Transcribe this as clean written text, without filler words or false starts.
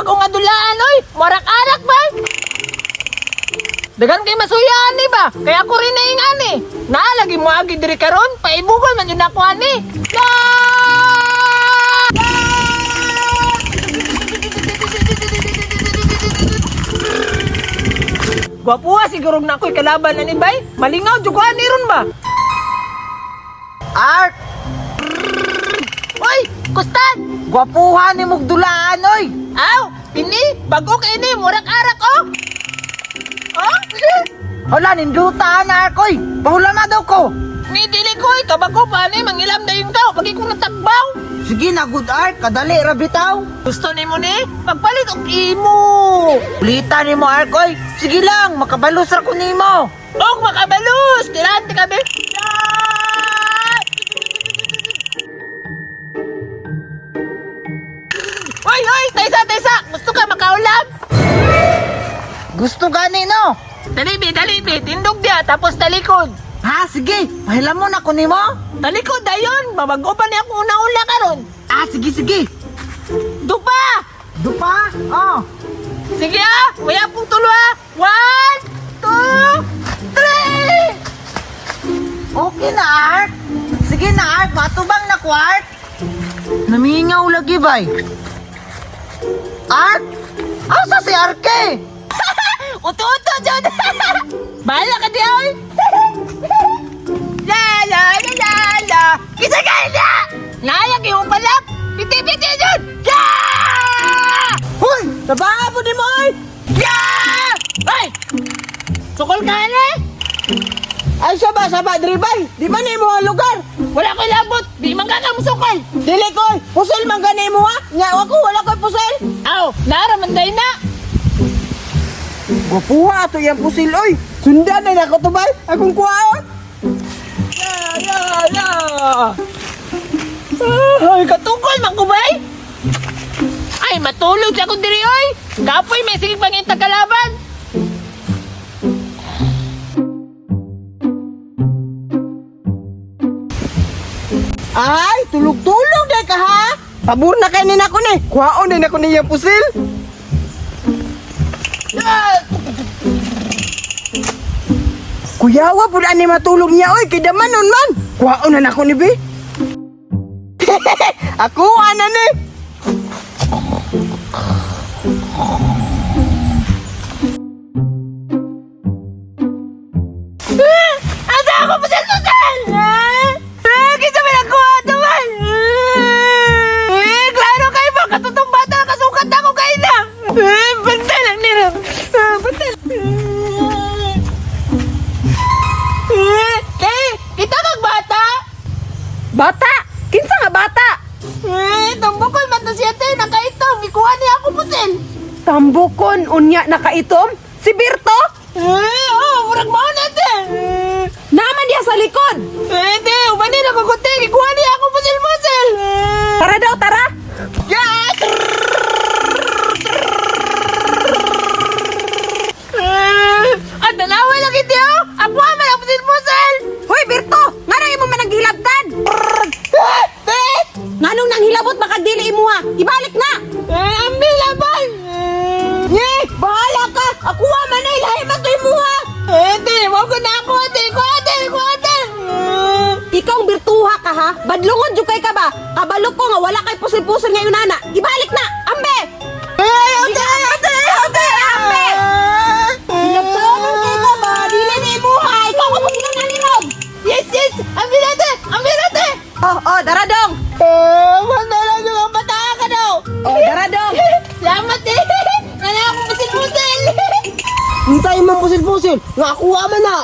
bag-o nga dulaan oy. Marak-arak ba? Dagan kay masuyaan ni ba? Kaya ako rin naingan eh. Naalagi mo agi diri karon, paibugol man yun ako ani. Gwapuha siguro na ako'y kalaban ani bay. Malingaw jud ko ani ron ba? Art! Oy, kustan! Gwapuha ni mong dulaan, oy! Aw, pini, bago kay ni murak-arak oh. Oh? Hala, ninduta na, Ark, oy! Pahula na daw ko! Ni dili ko ikaw bago pa ni mangilam dayon ka pagi ko natagbaw. Sige na, good Ark, kadali, rabitaw! Gusto nimo ni pagpalit og imo. Ulita ni mo, Ark, oy! Sige lang, makabalos ra ko nimo! Og makabalus, tirante ka be. Oy, oy, taysa, taysa. Gusto ka makaulam? Gusto gani, no? Dali be, dali be. Tindog diya tapos talikod. Ha, sige, pahilam mo na ko nimo? Talikod dayon, babago pa ni ako una-una karon. Ah, sige, sige! Dupa! Dupa? Oh! Sige ah, wala pong tulo ah. 1, 2, 3! Okay na, Ark! Sige na, Ark, matubang na ko, Ark! Namingaw lagi, bay! Ark! Asa si Arke? Uto-uto, Jod! Bahala ka di, oy! La, la, la, la, la! Kisa ka na! Nayag yung palak! Piti-piti, Jod! Ya! Hoy! Sabaha po ni mo, oy! Ya! Ay! Sukol ka na eh! Ay, saba, saba, dribay! Di man imo ang lugar! Wala ko'y labot! Di man ka musukol! Dili ko, pusil man gani mo ha! Nya ako, wala ko'y pusil! Aw, naraman day na! Gwapuha ato yang pusil, oy! Sundan na nako to, bay! Akong kuwaon! Ya, ya, ya! Ay, katukol man ko, bay! Ay, matulog sa akong diri, oy! Kapoy, may sige pang kalaban! Ay, tulog-tulog day ka ha! Pabor na kay nako ni! Kuwaon din ako niyang pusil! Kuyawa pud ani matulog niya oy kay daman nun man. Kuwaon na nako ni bi. Ako ana ni. Asa ako pusil-pusil! Eh, kinsa may nagkuha ito man? Eh, klaro kayo ba? Katutong bata, kasukat ako kayo na! Eh, banta lang nila. Ah, banta lang. Eh, kay, kita kag bata? Bata! Kinsa nga bata? Eh, tambukol man to siya te, nakaitom. Ikuha niya ako pusil. Tambukon unya nakaitom? Si Birto? Eh, oh, murag mao na te. Naman diya sa likod. Eh, te, ubanin ako kuting. Ikuha niya ako pusil-pusil. Eh. Tara daw, tara. Yeah! Eh, ang dalawa lang ito, oh! Ako man ang pusil-pusil! Hoy Birto, ngano imo man ang gihilabtan? Te! Nganong nang hilabot baka dili imuha? Ibalik na. Eh, ambil laban! Nye, bahala ka. Ako man ay lahi man to imuha. Eh, te, mo ko na ako, ate! Ko, ate! Ko, ate! Ikaw ang birtuha ka ha? Badlungon jud kay ka ba? Kabalo ko nga wala kay pusil-pusil ngayon nana. Ibalik na. Ambe. Ay, ate, ate, ate, Ambe. Hilabtanon kay ka ba? Dili na imuha. Ikaw ka pusilan na nirog. Yes, yes! Ambil, ate! Ambil, ate! Oh, oh, dara dong. Eh, wala lang yung ang bata ka daw! Oh, dara dong. Salamat, eh! Wala akong pusil-pusil! Unsay imong pusil-pusil? Nga akuha man na.